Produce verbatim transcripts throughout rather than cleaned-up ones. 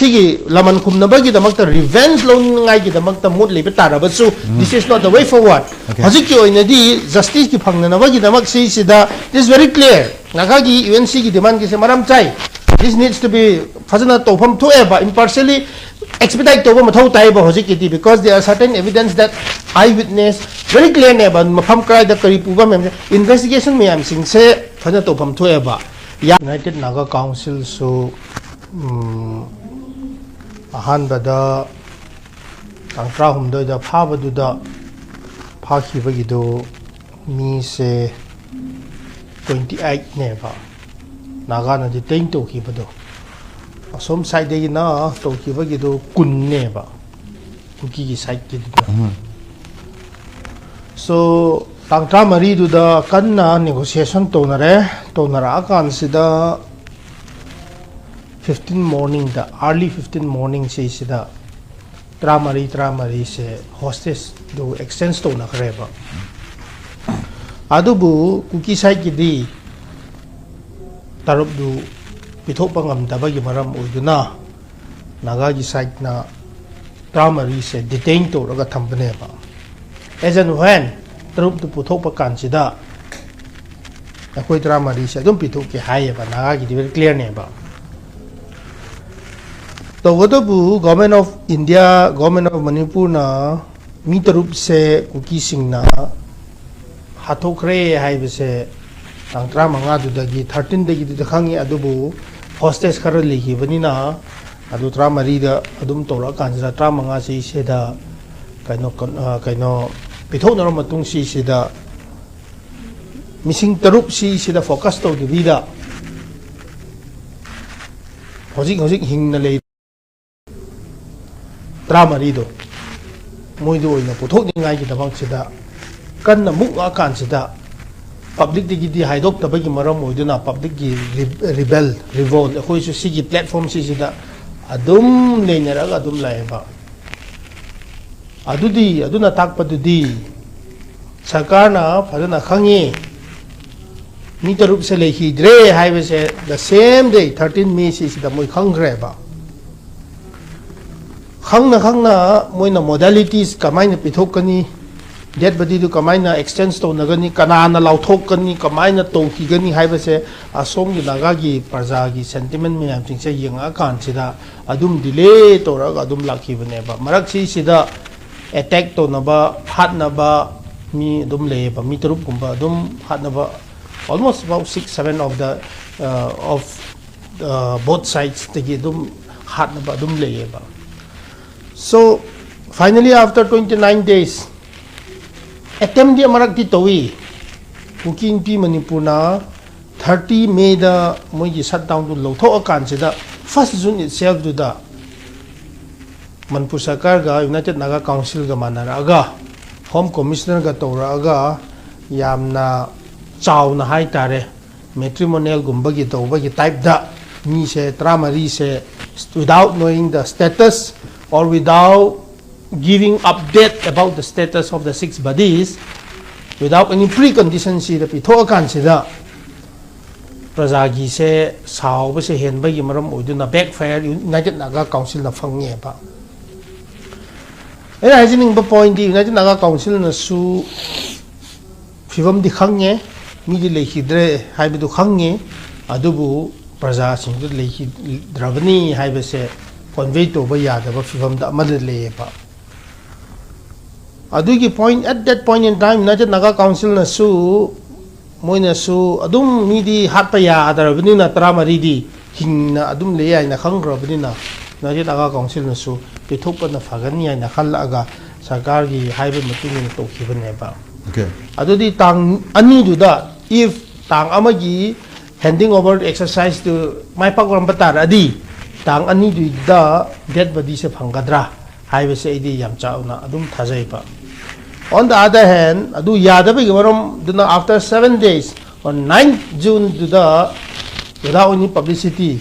ꯁꯤꯒꯤ ꯂꯃꯟ ꯈꯨꯝꯅꯕꯒꯤꯗꯃꯛꯇ, revenge ꯂꯧꯅꯤꯡꯉꯥꯏꯒꯤꯗꯃꯛꯇ ꯃꯨꯠ ꯂꯩꯕ ꯇꯥꯔꯕꯁꯨ, this is not the way forward. Okay. ꯍꯧꯖꯤꯛꯀꯤ ꯑꯣꯏꯅꯗꯤ justice ꯀꯤ ꯐꯪꯅꯅꯕꯒꯤꯗꯃꯛ ꯁꯤꯁꯤꯗ, it is very clear, ꯅꯥꯒꯥꯒꯤ ꯌꯨ ꯑꯦꯟ ꯁꯤ ꯒꯤ demand ꯀꯤꯁꯦ ꯃꯔꯝ ꯆꯥꯏ, this needs to be ꯐꯖꯅ ꯇꯧꯐꯝ ꯊꯣꯛꯑꯦꯕ, impartially expedite ꯇꯧꯕ ꯃꯊꯧ ꯇꯥꯏꯕ ꯍꯧꯖꯤꯛꯀꯤꯗꯤ, because there are certain evidence that eye witness very clear ꯅꯦꯕ, ꯃꯐꯝ ꯀꯗꯥꯏꯗ ꯀꯔꯤ ꯄꯨꯕ ꯃꯌꯥꯝꯁꯦ, investigation ꯃꯌꯥꯝꯁꯤꯡꯁꯦ ꯐꯖꯅ ꯇꯧꯐꯝ ꯊꯣꯛꯑꯦꯕ꯫ United Naga Council ꯁꯨ ꯎꯝ, ꯑꯍꯥꯟꯕꯗ ꯇꯥꯡ ꯇꯔꯥꯍꯨꯝꯗꯣꯏꯗ ꯐꯥꯕꯗꯨꯗ, ꯐꯥꯈꯤꯕꯒꯤꯗꯨ ꯃꯤꯁꯦ twenty eight ꯅꯦꯕ ꯅꯥꯒꯥꯅ detain ꯇꯧꯈꯤꯕꯗꯣ꯫ ꯑꯁꯣꯝ side ꯇꯒꯤꯅ ꯇꯧꯈꯤꯕꯒꯤꯗꯨ ꯀꯨꯟꯅꯦꯕ, ꯀꯨꯀꯤꯒꯤ side ꯀꯤꯗꯨꯅ꯫ So, ꯇꯥꯡ ꯇꯔꯥꯃꯔꯤꯗꯨꯗ ꯀꯟꯅ negotiation ꯇꯧꯅꯔꯦ꯫ ꯇꯧꯅꯔꯛꯑꯀꯥꯟꯁꯤꯗ, fifteen morning ꯗ, early fifteen morning ꯁꯤꯁꯤꯗ ꯇꯔꯥꯃꯔꯤ, ꯇꯔꯥꯃꯔꯤꯁꯦ hostage ꯗꯨ exchange ꯇꯧꯅꯈ꯭ꯔꯦꯕ꯫ ꯑꯗꯨꯕꯨ ꯀꯨꯀꯤ side ꯀꯤꯗꯤ ꯇꯔꯨꯛꯇꯨ ꯄꯤꯊꯣꯛꯄ ꯉꯝꯗꯕꯒꯤ ꯃꯔꯝ ꯑꯣꯏꯗꯨꯅ, ꯅꯥꯒꯥꯒꯤ side ꯅ ꯇꯔꯥꯃꯔꯤꯁꯦ detain ꯇꯧꯔꯒ ꯊꯝꯕꯅꯦꯕ꯫ As and when ꯇꯔꯨꯛꯇꯨ ꯄꯨꯊꯣꯛꯄ ꯀꯥꯟꯁꯤꯗ, ꯑꯩꯈꯣꯏ ꯇꯔꯥꯃꯔꯤꯁꯦ ꯑꯗꯨꯝ ꯄꯤꯊꯣꯛꯀꯦ ꯍꯥꯏꯌꯦꯕ, ꯅꯥꯒꯥꯒꯤꯗꯤ very clear ꯅꯦꯕ꯫ ꯇꯧꯕꯇꯕꯨ Government of India, Government of ꯃꯅꯤꯄꯨꯔꯅ ꯃꯤ ꯇꯔꯨꯛꯁꯦ ꯀꯨꯀꯤꯁꯤꯡꯅ ꯍꯥꯠꯇꯣꯛꯈ꯭ꯔꯦ ꯍꯥꯏꯕꯁꯦ ꯇꯥꯡ ꯇꯔꯥꯃꯉꯥꯗꯨꯗꯒꯤ, thirteen ꯗꯒꯤꯗꯨꯗ ꯈꯪꯉꯤ, ꯑꯗꯨꯕꯨ hostage ꯈꯔ ꯂꯩꯈꯤꯕꯅꯤꯅ, ꯑꯗꯨ ꯇꯔꯥꯃꯔꯤꯗ ꯑꯗꯨꯝ ꯇꯧꯔꯛꯑꯀꯥꯟꯁꯤꯗ, ꯇꯔꯥꯃꯉꯥꯁꯤꯁꯤꯗ ꯀꯩꯅꯣ, ꯑ, ꯀꯩꯅꯣ ꯄꯤꯊꯣꯛꯅꯔ ꯃꯇꯨꯡ ꯁꯤꯁꯤꯗ ꯃꯤꯁꯤꯡ ꯇꯔꯨꯛ ꯁꯤꯁꯤꯗ focus ꯇꯧꯗꯕꯤꯗ, ꯍꯧꯖꯤꯛ ꯍꯧꯖꯤꯛ ꯍꯤꯡꯅ ꯂꯩ ꯇꯔꯥꯃꯔꯤꯗꯣ ꯃꯣꯏꯗ ꯑꯣꯏꯅ ꯄꯨꯊꯣꯛꯅꯤꯡꯉꯥꯏꯒꯤꯗꯃꯛꯁꯤꯗ ꯀꯟꯅ ꯃꯨꯛꯂꯛꯑꯀꯥꯟꯁꯤꯗ, public ꯇꯒꯤꯗꯤ ꯍꯥꯏꯗꯣꯛꯇꯕꯒꯤ ꯃꯔꯝ ꯑꯣꯏꯗꯨꯅ, public ꯀꯤ ꯔꯤ-, rebel, revolt, ꯑꯩꯈꯣꯏꯁꯨ ꯁꯤꯒꯤ platform ꯁꯤꯁꯤꯗ ꯑꯗꯨꯝ ꯅꯩꯅꯔꯒ ꯑꯗꯨꯝ ꯂꯥꯛꯑꯦꯕ꯫ ꯑꯗꯨꯗꯤ, ꯑꯗꯨꯅ ꯇꯥꯛꯄꯗꯨꯗꯤ ꯁꯔꯀꯥꯔꯅ ꯐꯖꯅ ꯈꯪꯉꯤ, ꯃꯤ ꯇꯔꯨꯛꯁꯦ ꯂꯩꯈꯤꯗ꯭ꯔꯦ ꯍꯥꯏꯕꯁꯦ the same day, thirteen May ꯁꯤꯁꯤꯗ ꯃꯣꯏ ꯈꯪꯈ꯭ꯔꯦꯕ꯫ ꯈꯪꯅ ꯈꯪꯅ ꯃꯣꯏꯅ modalities ꯀꯃꯥꯏꯅ ꯄꯤꯊꯣꯛꯀꯅꯤ, dead body ꯗꯨ ꯀꯃꯥꯏꯅ exchange ꯇꯧꯅꯒꯅꯤ, ꯀꯅꯥꯅ ꯂꯧꯊꯣꯛꯀꯅꯤ, ꯀꯃꯥꯏꯅ ꯇꯧꯈꯤꯒꯅꯤ ꯍꯥꯏꯕꯁꯦ ꯑꯁꯣꯝꯒꯤ ꯅꯥꯒꯥꯒꯤ ꯄ꯭ꯔꯖꯥꯒꯤ sentiment ꯃꯌꯥꯝꯁꯤꯡꯁꯦ ꯌꯦꯡꯉꯛꯑꯀꯥꯟꯁꯤꯗ ꯑꯗꯨꯝ delay ꯇꯧꯔꯒ ꯑꯗꯨꯝ ꯂꯥꯛꯈꯤꯕꯅꯦꯕ꯫ ꯃꯔꯛꯁꯤꯁꯤꯗ attack ꯇꯧꯅꯕ, ꯍꯥꯠꯅꯕ ꯃꯤ ꯑꯗꯨꯝ ꯂꯩꯌꯦꯕ, ꯃꯤ ꯇꯔꯨꯛꯀꯨꯝꯕ ꯑꯗꯨꯝ ꯍꯥꯠꯅꯕ, almost about six seven of the, uh, of, uh, both sides ꯇꯒꯤ ꯑꯗꯨꯝ ꯍꯥꯠꯅꯕ ꯑꯗꯨꯝ ꯂꯩꯌꯦꯕ꯫ So finally, after twenty nine days, attempt ꯗꯤ ꯑꯃꯔꯛꯇꯤ ꯇꯧꯏ꯫ ꯀꯨꯀꯤ ꯏꯟꯄꯤ ꯃꯅꯤꯄꯨꯔꯅ thirty May ꯗ ꯃꯣꯏꯒꯤ shutdown ꯗꯨ ꯂꯧꯊꯣꯛꯑꯀꯥꯟꯁꯤꯗ, first June itself ꯗꯨꯗ ꯃꯅꯤꯄꯨꯔ ꯁꯔꯀꯥꯔꯒ United Naga Council ꯒ ꯃꯥꯟꯅꯔꯛꯑꯒ, Home Commissioner ꯒ ꯇꯧꯔꯛꯑꯒ, ꯌꯥꯝꯅ ꯆꯥꯎꯅ ꯍꯥꯏꯇꯥꯔꯦ, matrimonial ꯒꯨꯝꯕꯒꯤ ꯇꯧꯕꯒꯤ type ꯗ ꯃꯤꯁꯦ ꯇꯔꯥꯃꯔꯤꯁꯦ, without knowing the status or without giving update about the status of the six bodies, without any precondition ꯁꯤꯗ ꯄꯤꯊꯣꯛꯑꯀꯥꯟꯁꯤꯗ, ꯄ꯭ꯔꯖꯥꯒꯤꯁꯦ ꯁꯥꯎꯕꯁꯦ ꯍꯦꯟꯕꯒꯤ ꯃꯔꯝ ꯑꯣꯏꯗꯨꯅ backfire United Naga Council ꯅ ꯐꯪꯉꯦꯕ꯫ ꯑꯩꯅ ꯍꯥꯏꯖꯅꯤꯡꯕ point ꯗꯤ, United Naga Council ꯅꯁꯨ ꯐꯤꯕꯝꯗꯤ ꯈꯪꯉꯦ, ꯃꯤꯗꯤ ꯂꯩꯈꯤꯗ꯭ꯔꯦ ꯍꯥꯏꯕꯗꯨ ꯈꯪꯉꯦ, ꯑꯗꯨꯕꯨ ꯄ꯭ꯔꯖꯥꯁꯤꯡꯗꯨ ꯂꯩꯈꯤꯗ꯭ꯔꯕꯅꯤ ꯍꯥꯏꯕꯁꯦ convey ꯇꯧꯕ ꯌꯥꯗꯕ ꯐꯤꯕꯝꯗ ꯑꯃꯗ ꯂꯩꯌꯦꯕ꯫ ꯑꯗꯨꯒꯤ point, at that point in time, United Naga Council ꯅꯁꯨ, ꯃꯣꯏꯅꯁꯨ ꯑꯗꯨꯝ ꯃꯤꯗꯤ ꯍꯥꯠꯄ ꯌꯥꯗ꯭ꯔꯕꯅꯤꯅ, ꯇꯔꯥꯃꯔꯤꯗꯤ ꯍꯤꯡꯅ ꯑꯗꯨꯝ ꯂꯩ ꯍꯥꯏꯅ ꯈꯪꯈ꯭ꯔꯕꯅꯤꯅ, United Naga Council ꯅꯁꯨ ꯄꯤꯊꯣꯛꯄꯅ ꯐꯒꯅꯤ ꯍꯥꯏꯅ ꯈꯜꯂꯛꯑꯒ ꯁꯔꯀꯥꯔꯒꯤ ꯍꯥꯏꯕ ꯃꯇꯨꯡ ꯏꯟꯅ ꯇꯧꯈꯤꯕꯅꯦꯕ꯫ Okay. ꯑꯗꯨꯗꯤ ꯇꯥꯡ ꯑꯅꯤꯗꯨꯗ, if ꯇꯥꯡ ꯑꯃꯒꯤ handing over exercise ꯇꯨ ꯃꯥꯏ ꯄꯥꯛꯂꯝꯕ ꯇꯥꯔꯗꯤ, ꯇꯥꯡ ꯑꯅꯤꯗꯨꯗ dead body ꯁꯦ ꯐꯪꯒꯗ꯭ꯔꯥ ꯍꯥꯏꯕꯁꯦ ꯑꯩꯗꯤ ꯌꯥꯝ ꯆꯥꯎꯅ ꯑꯗꯨꯝ ꯊꯥꯖꯩꯕ꯫ On the other hand, ꯑꯗꯨ ꯌꯥꯗꯕꯒꯤ ꯃꯔꯝꯗꯨꯅ, after seven days on ninth June ꯗꯨꯗ, without any publicity,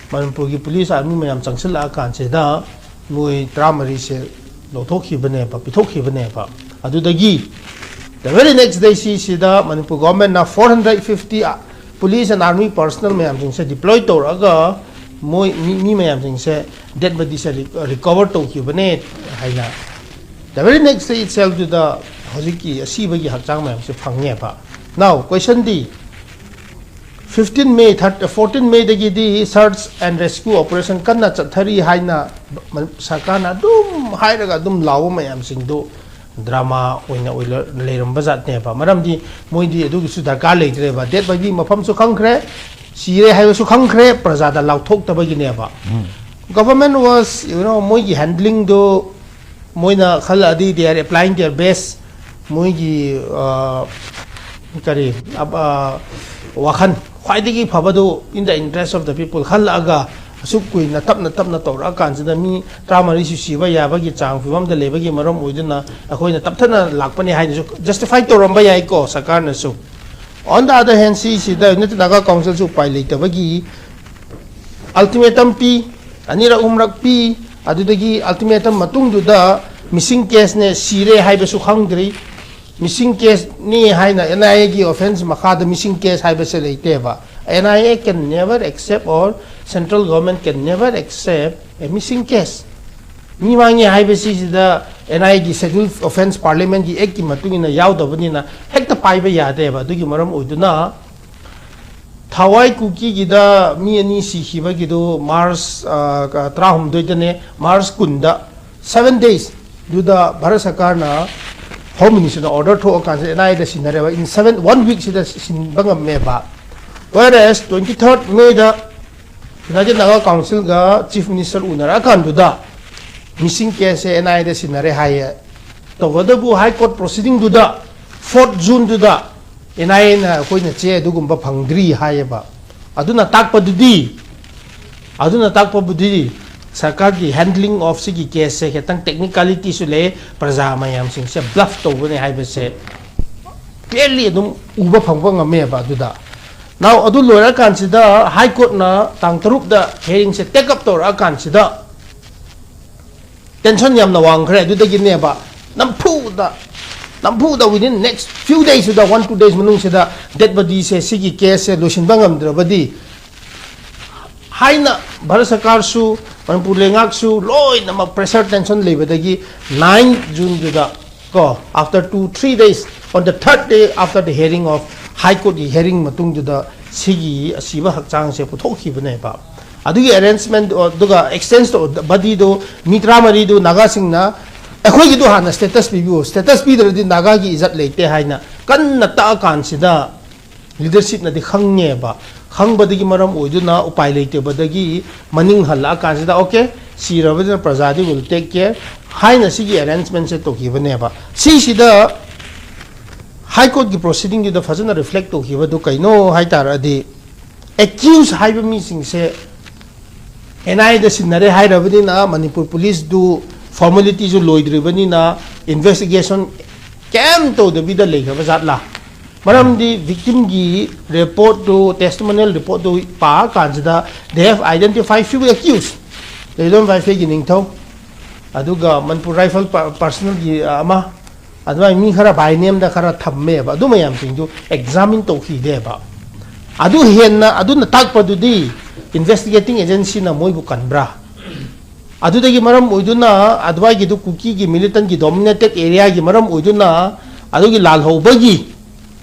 ꯃꯅꯤꯄꯨꯔꯒꯤ police army ꯃꯌꯥꯝ ꯆꯪꯁꯤꯜꯂꯛꯑ ꯀꯥꯟꯁꯤꯗ ꯃꯣꯏ ꯇꯔꯥꯃꯔꯤꯁꯦ ꯂꯧꯊꯣꯛꯈꯤꯕꯅꯦꯕ, ꯄꯤꯊꯣꯛꯈꯤꯕꯅꯦꯕ꯫ ꯑꯗꯨꯗꯒꯤ the very next day ꯁꯤꯁꯤꯗ ꯃꯅꯤꯄꯨꯔ government ꯅ four hundred fifty police and army personnel ꯃꯌꯥꯝꯁꯤꯡꯁꯦ deploy ꯇꯧꯔꯛꯑꯒ ꯃꯣꯏ ꯃꯤ ꯃꯤ ꯃꯌꯥꯝꯁꯤꯡꯁꯦ ꯗꯦꯠ ꯕꯣꯗꯤꯁꯦ ꯔꯤꯀꯣꯚꯔ ꯇꯧꯈꯤꯕꯅꯦ ꯍꯥꯏꯅ, the very next day itself ꯗꯨꯗ ꯍꯧꯖꯤꯛꯀꯤ ꯑꯁꯤꯕꯒꯤ ꯍꯛꯆꯥꯡ ꯃꯌꯥꯝꯁꯦ ꯐꯪꯉꯦꯕ꯫ Now question D, fifteen May, thirty, fourteen May ꯗꯒꯤꯗꯤ search and rescue operation ꯀꯟꯅ ꯆꯠꯊꯔꯤ ꯍꯥꯏꯅ ꯁꯔꯀꯥꯔꯅ ꯑꯗꯨꯝ ꯍꯥꯏꯔꯒ ꯑꯗꯨꯝ ꯂꯥꯎꯕ ꯃꯌꯥꯝꯁꯤꯡꯗꯨ ꯗ꯭ꯔꯃꯥ ꯑꯣꯏꯅ ꯑꯣꯏꯅ ꯂꯩꯔꯝꯕ ꯖꯥꯠꯅꯦꯕ꯫ ꯃꯔꯝꯗꯤ ꯃꯣꯏꯗꯤ ꯑꯗꯨꯒꯤꯁꯨ ꯗꯔꯀꯥꯔ ꯂꯩꯇ꯭ꯔꯦꯕ꯫ ꯗꯦꯠ ꯕꯣꯗꯤ ꯃꯐꯝꯁꯨ ꯈꯪꯈ꯭ꯔꯦ, ꯁꯤꯔꯦ ꯍꯥꯏꯕꯁꯨ ꯈꯪꯈ꯭ꯔꯦ, ꯄ꯭ꯔꯖꯥꯗ ꯂꯥꯎꯊꯣꯛꯇꯕꯒꯤꯅꯦꯕ꯫ Government was, you know, ꯃꯣꯏꯒꯤ ꯍꯦꯟꯗ꯭ꯂꯤꯡꯗꯣ ꯃꯣꯏꯅ ꯈꯜꯂꯛꯑꯗꯤ they are applying their best, ꯃꯣꯏꯒꯤ ꯑ, ꯀꯔꯤ ꯑ, ꯑ, ꯋꯥꯈꯜ ꯈ꯭ꯋꯥꯏꯗꯒꯤ ꯐꯕꯗꯨ in the interest of the people ꯈꯜꯂꯛꯑꯒ ꯑꯁꯨꯛ ꯀꯨꯏꯅ ꯇꯞꯅ ꯇꯞꯅ ꯇꯧꯔꯛꯑꯀꯥꯟꯁꯤꯗ ꯃꯤ ꯇꯔꯥꯃꯔꯤꯁꯨ ꯁꯤꯕ ꯌꯥꯕꯒꯤ ꯆꯥꯡ ꯐꯤꯕꯝꯗ ꯂꯩꯕꯒꯤ ꯃꯔꯝ ꯑꯣꯏꯗꯨꯅ ꯑꯩꯈꯣꯏꯅ ꯇꯞꯊꯅ ꯂꯥꯛꯄꯅꯤ ꯍꯥꯏꯅꯁꯨ ꯖꯁꯇꯤꯐꯥꯏ ꯇꯧꯔꯝꯕ ꯌꯥꯏꯀꯣ ꯁꯔꯀꯥꯔꯅꯁꯨ꯫ On the other hand, ꯁꯤꯁꯤꯗ United Naga Councilꯁꯨ ꯎꯄꯥꯏ ꯂꯩꯇꯕꯒꯤ ꯑꯜꯇꯤꯃꯦꯇꯝ ꯄꯤ, ꯑꯅꯤꯔꯛ ꯑꯍꯨꯝꯔꯛ ꯄꯤ꯫ ꯑꯗꯨꯗꯒꯤ ꯑꯜꯇꯤꯃꯦꯇꯝ ꯃꯇꯨꯡꯗꯨꯗ ꯃꯤꯁꯤꯡ ꯀꯦꯁꯅꯦ, ꯁꯤꯔꯦ ꯍꯥꯏꯕꯁꯨ ꯈꯪꯗ꯭ꯔꯤ꯫ ꯃꯤꯁꯤꯡ ꯀꯦꯁꯅꯤ ꯍꯥꯏꯅ ꯑꯦꯟ ꯑꯥꯏ ꯑꯦꯒꯤ ꯑꯣꯐꯦꯟꯁ ꯃꯈꯥꯗ ꯃꯤꯁꯤꯡ ꯀꯦꯁ ꯍꯥꯏꯕꯁꯦ ꯂꯩꯇꯦꯕ꯫ N I A can never accept or central government can never accept a missing case. ꯃꯤ ꯃꯥꯡꯉꯦ ꯍꯥꯏꯕꯁꯤꯁꯤꯗ ꯑꯦꯟ ꯑꯥꯏ ꯑꯦꯒꯤ ꯁꯦꯗ꯭ꯌꯨꯜ ꯑꯣꯐꯦꯟꯁ ꯄꯥꯔꯂꯤꯌꯥꯃꯦꯟꯒꯤ ꯑꯦꯛꯀꯤ ꯃꯇꯨꯡ ꯏꯟꯅ ꯌꯥꯎꯗꯕꯅꯤꯅ ꯍꯦꯛꯇ ꯄꯥꯏꯕ ꯌꯥꯗꯦꯕ꯫ ꯑꯗꯨꯒꯤ ꯃꯔꯝ ꯑꯣꯏꯗꯨꯅ ꯊꯋꯥꯏ ꯀꯨꯀꯤꯒꯤꯗ ꯃꯤ ꯑꯅꯤ ꯁꯤꯈꯤꯕꯒꯤꯗꯨ ꯃꯥꯔꯁ, ꯑ, ꯀ-, ꯇꯔꯥꯍꯨꯝꯗꯣꯏꯗꯅꯦ, ꯃꯥꯔꯁ ꯀꯨꯟꯗ, seven days ꯗꯨꯗ ꯚꯥꯔꯠ ꯁꯔꯀꯥꯔꯅ ꯍꯣꯝ ꯃꯤꯅꯤꯁꯇꯔꯅ ꯑꯣꯔꯗꯔ ꯊꯣꯛꯑꯀꯥꯟꯁꯤꯗ ꯑꯦꯟ ꯑꯥꯏ ꯑꯦꯗ ꯁꯤꯟꯅꯔꯦꯕ꯫ In seven, one week ꯁꯤꯗ ꯁꯤꯟꯕ ꯉꯝꯃꯦꯕ꯫ Whereas twenty third May ꯗ United Naga Councilꯒ Chief Minister ꯎꯅꯔꯛꯑꯀꯥꯟꯗꯨꯗ ꯃꯤꯁꯤꯡ ꯀꯦꯁꯁꯦ ꯑꯦꯟ ꯑꯥꯏ ꯑꯦꯗ ꯁꯤꯟꯅꯔꯦ ꯍꯥꯏꯌꯦ꯫ ꯇꯧꯕꯇꯕꯨ High Court proceedingꯗꯨꯗ fourth Juneꯗꯨꯗ and I ꯑꯦꯅ ꯑꯩꯈꯣꯏꯅ ꯆꯦ ꯑꯗꯨꯒꯨꯝꯕ ꯐꯪꯗ꯭ꯔꯤ ꯍꯥꯏꯌꯦꯕ꯫ ꯑꯗꯨꯅ ꯇꯥꯛꯄꯗꯨꯗꯤ, ꯑꯗꯨꯅ ꯇꯥꯛꯄꯕꯨꯗꯤ ꯁꯔꯀꯥꯔꯒꯤ handling of ꯁꯤꯒꯤ ꯀꯦꯁꯁꯦ ꯈꯤꯇꯪ technicalityꯁꯨ ꯂꯩ, ꯄ꯭ꯔꯖꯥ ꯃꯌꯥꯝꯁꯤꯡꯁꯦ bluff ꯇꯧꯕꯅꯦ ꯍꯥꯏꯕꯁꯦ clearly ꯑꯗꯨꯝ ꯎꯕ ꯐꯪꯕ ꯉꯝꯃꯦꯕ꯫ ꯑꯗꯨꯗ Now ꯑꯗꯨ ꯂꯣꯏꯔꯀꯥꯟꯁꯤꯗ High Courtꯅ ꯇꯥꯡ ꯇꯔꯨꯛꯇ hearingꯁꯦ take up ꯇꯧꯔꯛꯑꯀꯥꯟꯁꯤꯗ tension ꯌꯥꯝꯅ ꯋꯥꯡꯈ꯭ꯔꯦ꯫ ꯑꯗꯨꯗꯒꯤꯅꯦꯕ ꯅꯝꯐꯨꯗ, ꯅꯝꯐꯨꯗ within next few daysꯁꯤꯗ, one two days ꯃꯅꯨꯡꯁꯤꯗ dead bodyꯁꯦ, ꯁꯤꯒꯤ caseꯁꯦ ꯂꯣꯏꯁꯤꯟꯕ ꯉꯝꯗ꯭ꯔꯕꯗꯤ ꯍꯥꯏꯅ ꯚꯥꯔꯠ ꯁꯔꯀꯥꯔꯁꯨ, ꯃꯅꯤꯄꯨꯔ ꯂꯩꯉꯥꯛꯁꯨ ꯂꯣꯏꯅꯃꯛ pressure tension ꯂꯩꯕꯗꯒꯤ nine Juneꯗꯨꯗ ꯀꯣ, after two three days, on the third day after the hearing of High Courtꯀꯤ hearing ꯃꯇꯨꯡꯗꯨꯗ ꯁꯤꯒꯤ ꯑꯁꯤꯕ ꯍꯛꯆꯥꯡꯁꯦ ꯄꯨꯊꯣꯛꯈꯤꯕꯅꯦꯕ꯫ ꯑꯗꯨꯒꯤ arrangement ꯑꯗꯨꯒ exchange ꯇꯧ-, bodyꯗꯨ ꯃꯤ ꯇꯔꯥꯃꯔꯤꯗꯨ ꯅꯥꯒꯥꯁꯤꯡꯅ ꯑꯩꯈꯣꯏꯒꯤꯗꯨ ꯍꯥꯟꯅ status ꯄꯤꯕꯤꯌꯨ, status ꯄꯤꯗ꯭ꯔꯗꯤ ꯅꯥꯒꯥꯒꯤ ꯏꯖꯠ ꯂꯩꯇꯦ ꯍꯥꯏꯅ ꯀꯟꯅ ꯇꯛꯑꯀꯥꯟꯁꯤꯗ leadershipꯅꯗꯤ ꯈꯪꯉꯦꯕ꯫ ꯈꯪꯕꯗꯒꯤ ꯃꯔꯝ ꯑꯣꯏꯗꯨꯅ ꯎꯄꯥꯏ ꯂꯩꯇꯕꯗꯒꯤ ꯃꯅꯤꯡ ꯍꯜꯂꯛꯑꯀꯥꯟꯁꯤꯗ, "Okay, ꯁꯤꯔꯕꯅꯤꯅ ꯄ꯭ꯔꯖꯥꯗꯤ will take care" ꯍꯥꯏꯅ ꯁꯤꯒꯤ arrangementꯁꯦ ꯇꯧꯈꯤꯕꯅꯦꯕ꯫ ꯁꯤꯁꯤꯗ High Courtꯀꯤ proceedingꯗꯨꯗ ꯐꯖꯅ reflect ꯇꯧꯈꯤꯕꯗꯨ ꯀꯩꯅꯣ ꯍꯥꯏ ꯇꯥꯔꯗꯤ, accused ꯍꯥꯏꯕ ꯃꯤꯁꯤꯡꯁꯦ NIAꯗ ꯁꯤꯟꯅꯔꯦ ꯍꯥꯏꯔꯕꯅꯤꯅ ꯃꯅꯤꯄꯨꯔ policeꯗꯨ formalityꯁꯨ ꯂꯣꯏꯗ꯭ꯔꯤꯕꯅꯤꯅ investigation ꯀꯩꯝ ꯇꯧꯗꯕꯤꯗ ꯂꯩꯈ꯭ꯔꯕ ꯖꯥꯠꯂꯥ? ꯃꯔꯝꯗꯤ victimꯒꯤ reportꯇꯨ, testimonial reportꯇꯨ ꯄꯥ ꯀꯥꯟꯁꯤꯗ they have identified few accused, ꯂꯩꯂꯣꯡ ꯋꯥꯏꯐꯩꯒꯤ ꯅꯤꯡꯊꯧ, ꯑꯗꯨꯒ ꯃꯅꯤꯄꯨꯔ Rifle ꯄ-, personnelꯒꯤ ꯑꯃ, ꯑꯗꯨꯃꯥꯏꯅ ꯃꯤ ꯈꯔ by nameꯗ ꯈꯔ ꯊꯝꯃꯦꯕ꯫ ꯑꯗꯨ ꯃꯌꯥꯝꯁꯤꯡꯗꯨ examine ꯇꯧꯈꯤꯗꯦꯕ꯫ ꯑꯗꯨ ꯍꯦꯟꯅ, ꯑꯗꯨꯅ ꯇꯥꯛꯄꯗꯨꯗꯤ investigating agencyꯅ ꯃꯣꯏꯕꯨ ꯀꯟꯕ꯭ꯔꯥ? ꯑꯗꯨꯗꯒꯤ ꯃꯔꯝ ꯑꯣꯏꯗꯨꯅ ꯑꯗꯨꯋꯥꯏꯒꯤꯗꯨ ꯀꯨꯀꯤꯒꯤ militantꯀꯤ dominated areaꯒꯤ ꯃꯔꯝ ꯑꯣꯏꯗꯨꯅ ꯑꯗꯨꯒꯤ ꯂꯥꯜꯍꯧꯕꯒꯤ,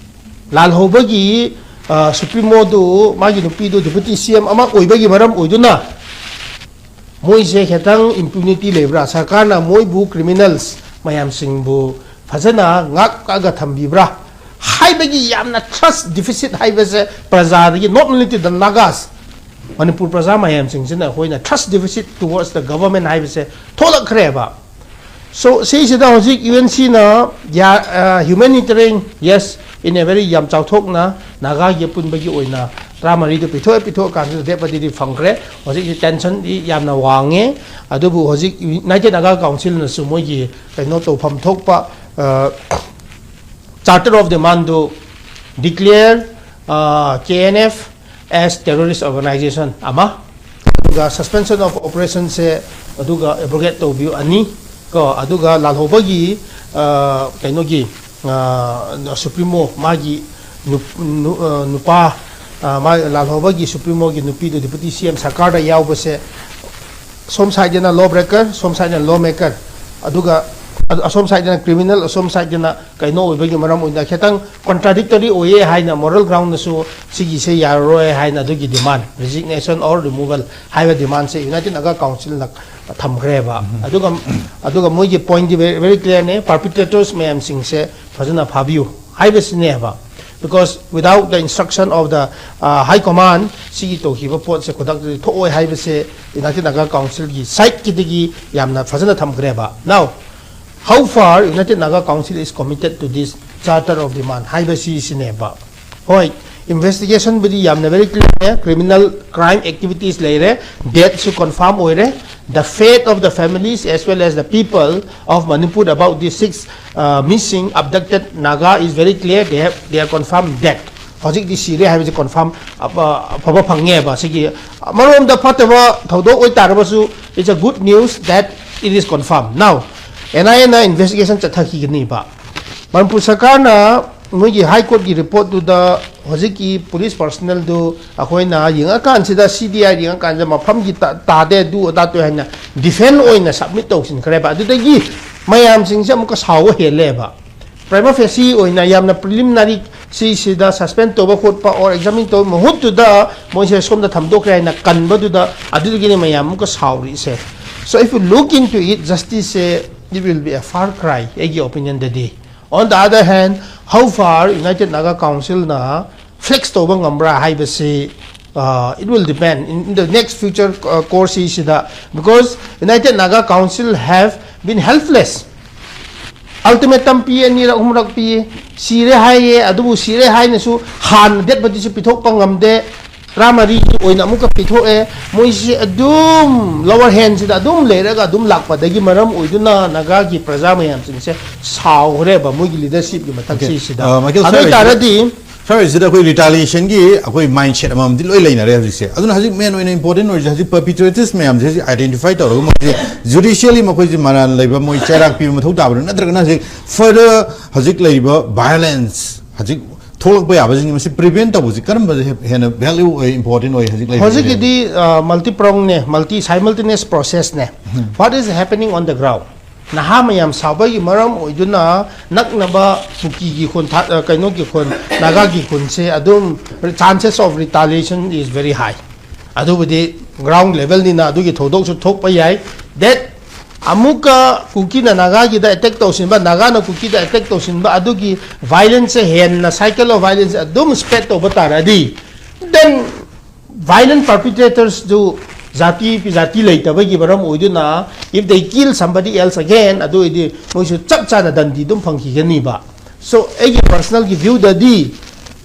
ꯂꯥꯜꯍꯧꯕꯒꯤ, ꯑ, supremoꯗꯨ, ꯃꯥꯒꯤ ꯅꯨꯄꯤꯗꯨ deputy CM ꯑꯃ ꯑꯣꯏꯕꯒꯤ ꯃꯔꯝ ꯑꯣꯏꯗꯨꯅ ꯃꯣꯏꯁꯦ ꯈꯤꯇꯪ impunity ꯂꯩꯕ꯭ꯔꯥ? ꯁꯔꯀꯥꯔꯅ ꯃꯣꯏꯕꯨ, criminals ꯃꯌꯥꯝꯁꯤꯡꯕꯨ ꯐꯖꯅ ꯉꯥꯛꯑꯒ ꯊꯝꯕꯤꯕ꯭ꯔꯥ ꯍꯥꯏꯕꯒꯤ ꯌꯥꯝꯅ trust deficit ꯍꯥꯏꯕꯁꯦ ꯄ꯭ꯔꯖꯥꯗꯒꯤ, not only to the Nagas, Manipur ꯄ꯭ꯔꯖꯥ ꯃꯌꯥꯝꯁꯤꯡꯁꯤꯅ ꯑꯩꯈꯣꯏꯅ trust deficit towards the government ꯍꯥꯏꯕꯁꯦ ꯊꯣꯛꯂꯛꯈ꯭ꯔꯦꯕ꯫ So, ꯁꯤꯁꯤꯗ ꯍꯧꯖꯤꯛ UNCꯅ ꯌꯥ-, ꯑ, humanitarian, yes, in a very ꯌꯥꯝ ꯆꯥꯎꯊꯣꯛꯅ ꯅꯥꯒꯥꯒꯤ ꯑꯄꯨꯟꯕꯒꯤ ꯑꯣꯏꯅ ꯇꯔꯥꯃꯔꯤꯗꯨ ꯄꯤꯊꯣꯛꯑꯦ, ꯄꯤꯊꯣꯛꯑꯀꯥꯟꯁꯤꯗ dead bodyꯗꯤ ꯐꯪꯈ꯭ꯔꯦ꯫ ꯍꯧꯖꯤꯛꯁꯤ tensionꯗꯤ ꯌꯥꯝꯅ ꯋꯥꯡꯉꯦ꯫ ꯑꯗꯨꯕꯨ ꯍꯧꯖꯤꯛ United Naga Councilꯅꯁꯨ ꯃꯣꯏꯒꯤ ꯀꯩꯅꯣ ꯇꯧꯐꯝ ꯊꯣꯛꯄ, ꯑ, Charter of Demandꯗꯨ declare, ꯑ, KNF as terrorist organization ꯑꯃ, ꯑꯗꯨꯒ suspension of operationꯁꯦ ꯑꯗꯨꯒ abrogate ꯇꯧꯕꯤꯌꯨ ꯑꯅꯤ, ꯀꯣ, ꯑꯗꯨꯒ ꯂꯥꯜꯍꯧꯕꯒꯤ, ꯑ, ꯀꯩꯅꯣꯒꯤ, ꯑ, supremo ꯃꯥꯒꯤ ꯅꯨ-, ꯅꯨ-, ꯑ, ꯅꯨꯄꯥ ꯑ, ꯃꯥ ꯂꯥꯜꯍꯧꯕꯒꯤ ꯁꯨꯄ꯭ꯔꯤꯃꯣꯒꯤ ꯅꯨꯄꯤꯗꯨ ꯗꯤꯄꯨꯇꯤ ꯁꯤ ꯑꯦꯝ ꯁꯔꯀꯥꯔꯗ ꯌꯥꯎꯕꯁꯦ, ꯁꯣꯝ ꯁꯥꯏꯗꯅ ꯂꯣ ꯕ꯭ꯔꯦꯀꯔ, ꯁꯣꯝ ꯁꯥꯏꯗꯅ ꯂꯣ ꯃꯦꯀꯔ, ꯑꯗꯨꯒ ꯑ-, ꯑꯁꯣꯝ ꯁꯥꯏꯗꯅ ꯀ꯭ꯔꯤꯃꯤꯅꯦꯜ, ꯑꯁꯣꯝ ꯁꯥꯏꯗꯅ ꯀꯩꯅꯣ ꯑꯣꯏꯕꯒꯤ ꯃꯔꯝ ꯑꯣꯏꯅ ꯈꯤꯇꯪ ꯀꯣꯟꯇ꯭ꯔꯥꯗꯤꯛꯇꯔꯤ ꯑꯣꯏꯌꯦ ꯍꯥꯏꯅ, ꯃꯣꯔꯦꯜ ꯒ꯭ꯔꯥꯎꯟꯗꯁꯨ ꯁꯤꯒꯤꯁꯦ ꯌꯥꯔꯔꯣꯏ ꯍꯥꯏꯅ ꯑꯗꯨꯒꯤ ꯗꯤꯃꯥꯟ, ꯔꯤꯖꯤꯒꯅꯦꯁꯟ ꯑꯣꯔ ꯔꯤꯃꯨꯚꯦꯜ ꯍꯥꯏꯕ ꯗꯤꯃꯥꯟꯁꯦ ꯌꯨꯅꯥꯏꯇꯦꯗ ꯅꯥꯒꯥ ꯀꯥꯎꯟꯁꯤꯜꯅ ꯊꯝꯈ꯭ꯔꯦꯕ꯫ ꯑꯗꯨꯒ, ꯑꯗꯨꯒ ꯃꯣꯏꯒꯤ ꯄꯣꯏꯟꯗꯤ ꯚꯦꯔꯤ, ꯚꯦꯔꯤ ꯀ꯭ꯂꯤꯌꯥꯔꯅꯦ, ꯄꯥꯔꯄꯤꯇ꯭ꯔꯦꯇꯔꯁ ꯃꯌꯥꯝꯁꯤꯡꯁꯦ ꯐꯖꯅ ꯐꯥꯕꯤꯌꯨ ꯍꯥꯏꯕꯁꯤꯅꯦꯕ꯫ Because without the instruction of the, uh, high command, ꯁꯤꯒꯤ ꯇꯧꯈꯤꯕ ꯄꯣꯠꯁꯦ ꯈꯨꯗꯛꯇꯗꯤ ꯊꯣꯛꯑꯣꯏ ꯍꯥꯏꯕꯁꯦ ꯌꯨꯅꯥꯏꯇꯦꯗ ꯅꯥꯒꯥ ꯀꯥꯎꯟꯁꯤꯜꯒꯤ ꯁꯥꯏꯠꯀꯤꯗꯒꯤ ꯌꯥꯝꯅ ꯐꯖꯅ ꯊꯝꯈ꯭ꯔꯦꯕ꯫ Now, how far United Naga Council is committed to this charter of demand ꯍꯥꯏꯕꯁꯤꯁꯤꯅꯦꯕ꯫ ꯍꯣꯏ, ꯏꯟꯚꯦꯁꯇꯤꯒꯦꯁꯟꯕꯨꯗꯤ ꯌꯥꯝꯅ very clear, criminal crime activities ꯂꯩꯔꯦ, ꯗꯦꯠꯁꯨ ꯀꯟꯐꯥꯔꯝ ꯑꯣꯏꯔꯦ, the fate of the families as well as the people of Manipur about the six, uh, missing abducted Naga is very clear, they have, they are confirmed dead. ꯍꯧꯖꯤꯛꯇꯤ ꯁꯤꯔꯦ ꯍꯥꯏꯕꯁꯤ confirm ꯑꯐꯕ ꯐꯪꯉꯦꯕ꯫ ꯁꯤꯒꯤ ꯑꯃꯔꯣꯝꯗ ꯐꯠꯇꯕ ꯊꯧꯗꯣꯛ ꯑꯣꯏꯇꯥꯔꯒꯁꯨ, it's a good news that it is confirmed. Now, N I ꯑꯦꯅ ꯏꯟꯚꯦꯁꯇꯤꯒꯦꯁꯟ ꯆꯠꯊꯈꯤꯒꯅꯤꯕ꯫ ꯃꯅꯤꯄꯨꯔ ꯁꯔꯀꯥꯔꯅ ꯃꯣꯏꯒꯤ ꯍꯥꯏ ꯀꯣꯔꯠꯀꯤ ꯔꯤꯄꯣꯔꯠꯇꯨꯗ ꯍꯧꯖꯤꯛꯀꯤ ꯄꯨꯂꯤꯁ ꯄꯥꯔꯁꯅꯦꯜꯗꯨ ꯑꯩꯈꯣꯏꯅ ꯌꯦꯡꯉꯀꯥꯟꯁꯤꯗ, ꯁꯤ ꯗꯤ ꯑꯥꯏ ꯌꯦꯡꯉꯀꯥꯟꯁꯤꯗ ꯃꯐꯝꯒꯤ ꯇꯥ-, ꯇꯥꯗꯦ, ꯑꯗꯨ ꯑꯗꯥ ꯇꯧꯋꯦ ꯍꯥꯏꯅ ꯗꯤꯐꯦꯟ ꯑꯣꯏꯅ ꯁꯕꯃꯤꯠ ꯇꯧꯁꯤꯟꯈ꯭ꯔꯦꯕ꯫ ꯑꯗꯨꯗꯒꯤ ꯃꯌꯥꯝꯁꯤꯡꯁꯦ ꯑꯃꯨꯛꯀ ꯁꯥꯎꯕ ꯍꯦꯜꯂꯦꯕ꯫ ꯄ꯭ꯔꯥꯏꯃꯥ ꯐꯦꯁꯤ ꯑꯣꯏꯅ ꯌꯥꯝꯅ ꯄ꯭ꯔꯤꯂꯤꯃꯤꯅꯔꯤ ꯁꯤꯁꯤꯗ ꯁꯁꯄꯦꯟ ꯇꯧꯕ ꯈꯣꯠꯄ ꯑꯣꯔ ꯑꯦꯛꯖꯥꯃꯤꯟ ꯇꯧꯕ ꯃꯍꯨꯠꯇꯨꯗ ꯃꯣꯏꯁꯦ ꯁꯣꯝꯗ ꯊꯝꯗꯣꯛꯈ꯭ꯔꯦ ꯍꯥꯏꯅ ꯀꯟꯕꯗꯨꯗ, ꯑꯗꯨꯗꯒꯤꯅꯤ ꯃꯌꯥꯝ ꯑꯃꯨꯛꯀ ꯁꯥꯎꯔꯤꯁꯦ꯫ So if you look into it, ꯖꯁꯇꯤꯁꯁꯦ, it will be a far cry, ꯑꯩꯒꯤ ꯑꯣꯄꯤꯅꯤꯌꯟꯗꯗꯤ꯫ On the other hand, how far United Naga Councilꯅ ꯐ꯭ꯂꯦꯛꯁ ꯇꯧꯕ ꯉꯝꯕ꯭ꯔꯥ ꯍꯥꯏꯕꯁꯤ, uh, it will depend in, in the next future, uh, course ꯁꯤꯗ, because United Naga Council have been helpless. Ultimatum ꯄꯤ, ꯑꯅꯤꯔꯛ ꯑꯍꯨꯝꯔꯛ ꯄꯤ, ꯁꯤꯔꯦ ꯍꯥꯏꯌꯦ, ꯑꯗꯨꯕꯨ ꯁꯤꯔꯦ ꯍꯥꯏꯅꯁꯨ ꯍꯥꯟꯅ ꯗꯦꯠ ꯄꯗꯤꯁꯨ ꯄꯤꯊꯣꯛꯄ ꯉꯝꯗꯦ꯫ ꯇꯔꯥꯃꯔꯤ ꯑꯣꯏꯅ ꯑꯃꯨꯛꯀ ꯄꯤꯊꯣꯛꯑꯦ꯫ ꯃꯣꯏꯁꯤ ꯑꯗꯨꯝ ꯂꯋꯔ ꯍꯦꯟꯁꯤꯗ ꯑꯗꯨꯝ ꯂꯩꯔꯒ ꯑꯗꯨꯝ ꯂꯥꯛꯄꯗꯒꯤ ꯃꯔꯝ ꯑꯣꯏꯗꯨꯅ ꯅꯥꯒꯥꯒꯤ ꯄ꯭ꯔꯖꯥ ꯃꯌꯥꯝꯁꯤꯡꯁꯦ ꯁꯥꯎꯈ꯭ꯔꯦꯕ ꯃꯣꯏꯒꯤ ꯂꯤꯗꯔꯁꯤꯞꯀꯤ ꯃꯊꯛ ꯁꯤꯁꯤꯗ꯫ ꯑ, ꯃꯥꯏꯀꯦꯜ, ꯑꯗꯨ ꯁ꯭ꯋꯥꯏꯁꯤꯗ, ꯑꯣꯏꯇꯥꯔꯗꯤ ꯁ꯭ꯋꯥꯏꯁꯤꯗ ꯑꯩꯈꯣꯏ ꯔꯤꯇꯥꯂꯤꯌꯦꯁꯟꯒꯤ ꯑꯩꯈꯣꯏ ꯃꯥꯏꯟꯁꯦꯠ ꯑꯃꯃꯝꯗꯤ ꯂꯣꯏ ꯂꯩꯅꯔꯦ ꯍꯧꯖꯤꯛꯁꯦ꯫ ꯑꯗꯨꯅ ꯍꯧꯖꯤꯛ ꯃꯦꯟ ꯑꯣꯏꯅ ꯏꯝꯄꯣꯔꯇꯦꯟ ꯑꯣꯏꯔꯤꯁꯦ ꯍꯧꯖꯤꯛ ꯄꯔꯄꯤꯇ꯭ꯔꯦꯇꯔꯁ ꯃꯌꯥꯝꯁꯦ ꯍꯧꯖꯤꯛ ꯑꯥꯏꯗꯦꯟꯇꯤꯐꯥꯏ ꯇꯧꯔꯒ ꯃꯈꯣꯏꯁꯦ ꯖꯨꯗꯤꯁꯤꯌꯦꯜꯂꯤ ꯃꯈꯣꯏꯁꯦ ꯃꯔꯥꯜ ꯂꯩꯕ, ꯃꯣꯏ ꯆꯩꯔꯥꯛ ꯄꯤꯕ ꯃꯊꯧ ꯇꯥꯕ꯭ꯔꯥ, ꯅꯠꯇ꯭ꯔꯒꯅ ꯍꯧꯖꯤꯛ ꯐꯔꯗꯔ ꯍꯧꯖꯤꯛ ꯂꯩꯔꯤꯕ ꯚꯥꯏꯑꯣꯂꯦꯟꯁ, ꯍꯧꯖꯤꯛ ꯊꯣꯛꯂꯛꯄ ꯌꯥꯕꯁꯤꯡ ꯃꯁꯤ ꯄ꯭ꯔꯤꯚꯦꯟ ꯇꯧꯕꯁꯤ ꯀꯔꯝꯕ ꯍꯦꯟꯅ ꯚꯦꯂ꯭ꯌꯨ ꯑꯣꯏ, ꯏꯝꯄꯣꯔꯇꯦꯟ ꯑꯣꯏ ꯍꯧꯖꯤꯛ ꯂꯩꯔꯤꯕ? ꯍꯧꯖꯤꯛꯀꯤꯗꯤ ꯃꯜꯇꯤ ꯄ꯭ꯔꯣꯡꯅꯦ, ꯃꯜꯇꯤ ꯁꯥꯏꯃꯜꯇꯦꯅꯤꯌꯁ ꯄ꯭ꯔꯣꯁꯦꯁꯅꯦ꯫ What is happening on the ground? ꯅꯍꯥ ꯃꯌꯥꯝ ꯁꯥꯕꯒꯤ ꯃꯔꯝ ꯑꯣꯏꯗꯨꯅ ꯅꯛꯅꯕ ꯀꯨꯀꯤꯒꯤ ꯈꯨꯟ ꯊꯥ- ꯑ, ꯀꯩꯅꯣꯒꯤ ꯈꯨꯟ, ꯅꯥꯒꯥꯒꯤ ꯈꯨꯟꯁꯦ ꯑꯗꯨꯝ chances of retaliation is very high꯫ ꯑꯗꯨꯕꯨꯗꯤ ꯒ꯭ꯔꯥꯎꯟ ꯂꯦꯚꯦꯜꯅꯤꯅ ꯑꯗꯨꯒꯤ ꯊꯧꯗꯣꯛꯁꯨ ꯊꯣꯛꯄ ꯌꯥꯏ꯫ That ꯑꯃꯨꯛꯀ ꯀꯨꯀꯤꯅ ꯅꯥꯒꯥꯒꯤꯗ ꯑꯦꯇꯦꯛ ꯇꯧꯁꯤꯟꯕ, ꯅꯥꯒꯥꯅ ꯀꯨꯀꯤꯗ ꯑꯦꯇꯦꯛ ꯇꯧꯁꯤꯟꯕ, ꯑꯗꯨꯒꯤ ꯚꯥꯏꯂꯦꯟꯁꯁꯦ ꯍꯦꯟꯅ, ꯁꯥꯏꯀꯜ ꯑꯣꯐ ꯚꯥꯏꯂꯦꯟꯁ ꯑꯗꯨꯝ ꯁ꯭ꯄ꯭ꯔꯦꯗ ꯇꯧꯕ ꯇꯥꯔꯗꯤ, then violent perpetrators ꯗꯨ ꯖꯥꯇꯤ ꯖꯥꯇꯤ ꯂꯩꯇꯕꯒꯤ ꯃꯔꯝ ꯑꯣꯏꯗꯨꯅ, if they kill somebody else again, ꯑꯗꯨ ꯑꯣꯏꯗꯤ ꯃꯣꯏꯁꯨ ꯆꯞ ꯆꯥꯅ ꯗꯟꯗꯤ ꯑꯗꯨꯝ ꯐꯪꯈꯤꯒꯅꯤꯕ꯫ So ꯑꯩꯒꯤ ꯄꯔꯁꯅꯦꯜꯒꯤ ꯚ꯭ꯌꯨꯗꯗꯤ,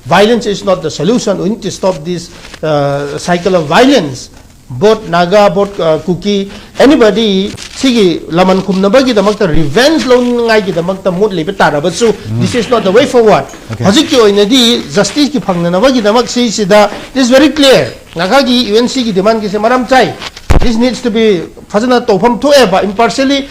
violence is not the solution, we need to stop this uh, cycle of violence. Both Naga, both uh, Kuki, anybody, ꯁꯤꯒꯤ ꯂꯃꯟ ꯈꯨꯝꯅꯕꯒꯤꯗꯃꯛꯇ, ꯔꯤꯚꯦꯟꯖ ꯂꯧꯅꯤꯡꯉꯥꯏꯒꯤꯗꯃꯛꯇ ꯃꯨꯠ ꯂꯩꯕ ꯇꯥꯔꯕꯁꯨ, this is not the way forward. Okay. ꯍꯧꯖꯤꯛꯀꯤ ꯑꯣꯏꯅꯗꯤ ꯖꯁꯇꯤꯁꯀꯤ ꯐꯪꯅꯅꯕꯒꯤꯗꯃꯛ ꯁꯤꯁꯤꯗ, this is very clear. ꯅꯥꯒꯥꯒꯤ U N ꯁꯤꯒꯤ ꯗꯤꯃꯥꯟꯒꯤꯁꯦ ꯃꯔꯝ ꯆꯥꯏ꯫ This needs to be ꯐꯖꯅ ꯇꯧꯐꯝ ꯊꯣꯛꯑꯦꯕ, ꯏꯝꯄꯥꯔꯁꯤꯌꯦꯜꯂꯤ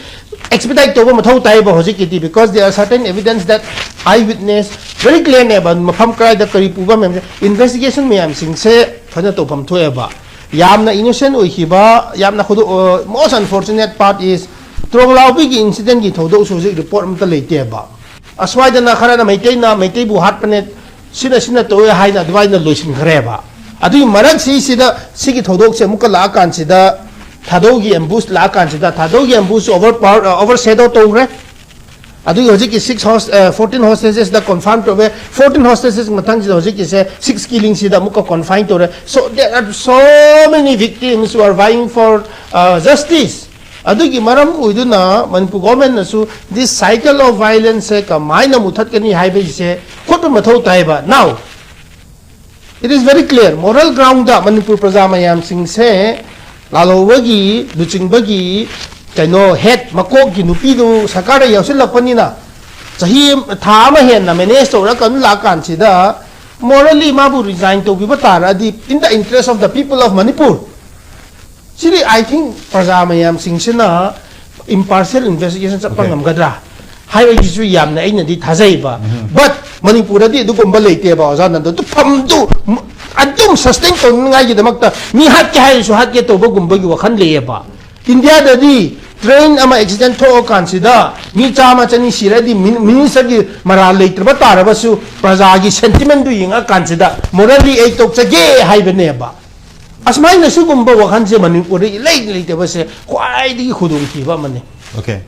ꯑꯦꯛꯁꯄꯤꯗꯥꯏꯠ ꯇꯧꯕ ꯃꯊꯧ ꯇꯥꯏꯕ ꯍꯧꯖꯤꯛꯀꯤꯗꯤ, because there are certain evidence that eye witness very clear ꯅꯦꯕ, ꯃꯐꯝ ꯀꯗꯥꯏꯗ ꯀꯔꯤ ꯄꯨꯕ ꯃꯌꯥꯝꯁꯦ, ꯏꯟꯚꯦꯁꯇꯤꯒꯦꯁꯟ ꯃꯌꯥꯝꯁꯤꯡꯁꯦ ꯐꯖꯅ ꯇꯧꯐꯝ ꯊꯣꯛꯑꯦꯕ꯫ ꯌꯥꯝꯅ ꯏꯅꯣꯁꯦꯟ ꯑꯣꯏꯈꯤꯕ, ꯌꯥꯝꯅ ꯈꯨꯗꯣ- most unfortunate part is ꯇ꯭ꯔꯣꯡꯂꯥꯎꯕꯤꯒꯤ ꯏꯟꯁꯤꯗꯦꯟꯒꯤ ꯊꯧꯗꯣꯛꯁꯨ ꯍꯧꯖꯤꯛ ꯔꯤꯄꯣꯔꯠ ꯑꯝꯇ ꯂꯩꯇꯦꯕ꯫ ꯑꯁ꯭ꯋꯥꯏꯗꯅ ꯈꯔꯅ ꯃꯩꯇꯩꯅ ꯃꯩꯇꯩꯕꯨ ꯍꯥꯠꯄꯅꯦ, ꯁꯤꯅ ꯁꯤꯅ ꯇꯧꯋꯦ ꯍꯥꯏꯅ ꯑꯗꯨꯃꯥꯏꯅ ꯂꯣꯏꯁꯤꯟꯈ꯭ꯔꯦꯕ꯫ ꯑꯗꯨꯒꯤ ꯃꯔꯛꯁꯤꯁꯤꯗ ꯁꯤꯒꯤ ꯊꯧꯗꯣꯛꯁꯦ ꯑꯃꯨꯛꯀ ꯂꯥꯛꯑꯀꯥꯟꯁꯤꯗ, ꯊꯥꯗꯧꯒꯤ ꯑꯦꯝꯕꯨꯁ ꯂꯥꯛꯑꯀꯥꯟꯁꯤꯗ, ꯊꯥꯗꯧꯒꯤ ꯑꯦꯝꯕꯨꯁꯁꯨ ꯑꯣꯚꯔ ꯄꯥꯋꯔ, ꯑꯣꯚꯔ ꯁꯦꯗꯣ ꯇꯧꯈ꯭ꯔꯦ꯫ ꯑꯗꯨꯒꯤ ꯍꯧꯖꯤꯛꯀꯤ ꯁꯤꯛꯁ ꯍꯣꯁ ꯐꯣꯔꯇꯤꯟ ꯍꯣꯁꯇꯦꯖꯦꯁꯇ ꯀꯣꯟꯐꯥꯏꯟ ꯇꯧꯋꯦ꯫ ꯐꯣꯔꯇꯤꯟ ꯍꯣꯁꯇꯦꯖꯦꯁ ꯃꯊꯪꯁꯤꯗ ꯍꯧꯖꯤꯛꯀꯤꯁꯦ ꯁꯤꯛꯁ ꯀꯤꯂꯤꯡꯁꯤꯗ ꯑꯃꯨꯛꯀ ꯀꯣꯟꯐꯥꯏꯟ ꯇꯧꯔꯦ꯫ So there are so many victims who are vying for uh, justice. ꯑꯗꯨꯒꯤ ꯃꯔꯝ ꯑꯣꯏꯗꯨꯅ Manipur ꯒꯣꯔꯃꯦꯟꯅꯁꯨ this cycle of violence ꯁꯦ ꯀꯃꯥꯏꯅ ꯃꯨꯊꯠꯀꯅꯤ ꯍꯥꯏꯕꯒꯤꯁꯦ ꯈꯣꯠꯄ ꯃꯊꯧ ꯇꯥꯏꯕ꯫ Now it is very clear, moral ground ꯗ ꯃꯅꯤꯄꯨꯔ ꯄ꯭ꯔꯖꯥ ꯃꯌꯥꯝꯁꯤꯡꯁꯦ ꯂꯥꯜꯍꯧꯕꯒꯤ, ꯂꯨꯆꯤꯡꯕꯒꯤ ꯀꯩꯅꯣ ꯍꯦꯠ ꯃꯀꯣꯛꯀꯤ ꯅꯨꯄꯤꯗꯨ ꯁꯔꯀꯥꯔꯗ ꯌꯥꯎꯁꯤꯜꯂꯛꯄꯅꯤꯅ, ꯆꯍꯤ ꯑꯃ- ꯊꯥ ꯑꯃ ꯍꯦꯟꯅ ꯃꯦꯅꯦꯖ ꯇꯧꯔꯒ ꯑꯗꯨꯝ ꯂꯥꯛꯀꯥꯟꯁꯤꯗ, ꯃꯣꯔꯦꯜꯂꯤ ꯃꯥꯕꯨ ꯔꯤꯖꯥꯏꯟ ꯇꯧꯕꯤꯕ ꯇꯥꯔꯗꯤ, in the interest of the people of Manipur, CD I think ꯄ꯭ꯔꯖꯥ ꯃꯌꯥꯝꯁꯤꯡꯁꯤꯅ ꯏꯝꯄꯥꯔꯁꯤꯌꯦꯜ ꯏꯟꯚꯦꯁꯇꯤꯒꯦꯁꯟ ꯆꯠꯄ Okay. ꯉꯝꯒꯗ꯭ꯔꯥ ꯍꯥꯏꯕꯒꯤꯁꯨ ꯌꯥꯝꯅ ꯑꯩꯅꯗꯤ ꯊꯥꯖꯩꯕ꯫ But ꯃꯅꯤꯄꯨꯔꯗꯗꯤ ꯑꯗꯨꯒꯨꯝꯕ ꯂꯩꯇꯦꯕ, ꯑꯣꯖꯥ ꯅꯟꯗꯣ꯫ ꯑꯗꯨ ꯐꯝꯗꯨ ꯑꯗꯨꯝ ꯁꯁꯇꯦꯟ ꯇꯧꯅꯤꯡꯉꯥꯏꯒꯤꯗꯃꯛꯇ ꯃꯤ ꯍꯥꯠꯀꯦ ꯍꯥꯏꯔꯁꯨ ꯍꯥꯠꯀꯦ ꯇꯧꯕꯒꯨꯝꯕꯒꯤ ꯋꯥꯈꯜ ꯂꯩꯌꯦꯕ꯫ ꯏꯟꯗꯤꯌꯥꯗꯗꯤ ꯇ꯭ꯔꯦꯟ ꯑꯃ ꯑꯦꯛꯁꯤꯗꯦꯟ ꯊꯣꯛꯑꯀꯥꯟꯁꯤꯗ ꯃꯤ ꯆꯥꯝꯃ ꯆꯅꯤ ꯁꯤꯔꯗꯤ ꯃꯤꯅꯤꯁꯇꯔꯒꯤ ꯃꯔꯥꯜ ꯂꯩꯇ꯭ꯔꯕ ꯇꯥꯔꯕꯁꯨ, ꯄ꯭ꯔꯖꯥꯒꯤ ꯁꯦꯟꯇꯤꯃꯦꯟꯗꯨ ꯌꯦꯡꯉꯀꯥꯟꯁꯤꯗ ꯃꯣꯔꯦꯜꯂꯤ ꯑꯩ ꯇꯣꯛꯆꯒꯦ ꯍꯥꯏꯕꯅꯦꯕ꯫ ꯑꯁꯨꯃꯥꯏꯅ ꯁꯤꯒꯨꯝꯕ ꯋꯥꯈꯜꯁꯦ ꯃꯅꯤꯄꯨꯔꯗ ꯏꯂꯩ ꯂꯩꯇꯕꯁꯦ ꯈ꯭ꯋꯥꯏꯗꯒꯤ ꯈꯨꯗꯣꯡꯊꯤꯕ ꯑꯃꯅꯤ꯫ Okay.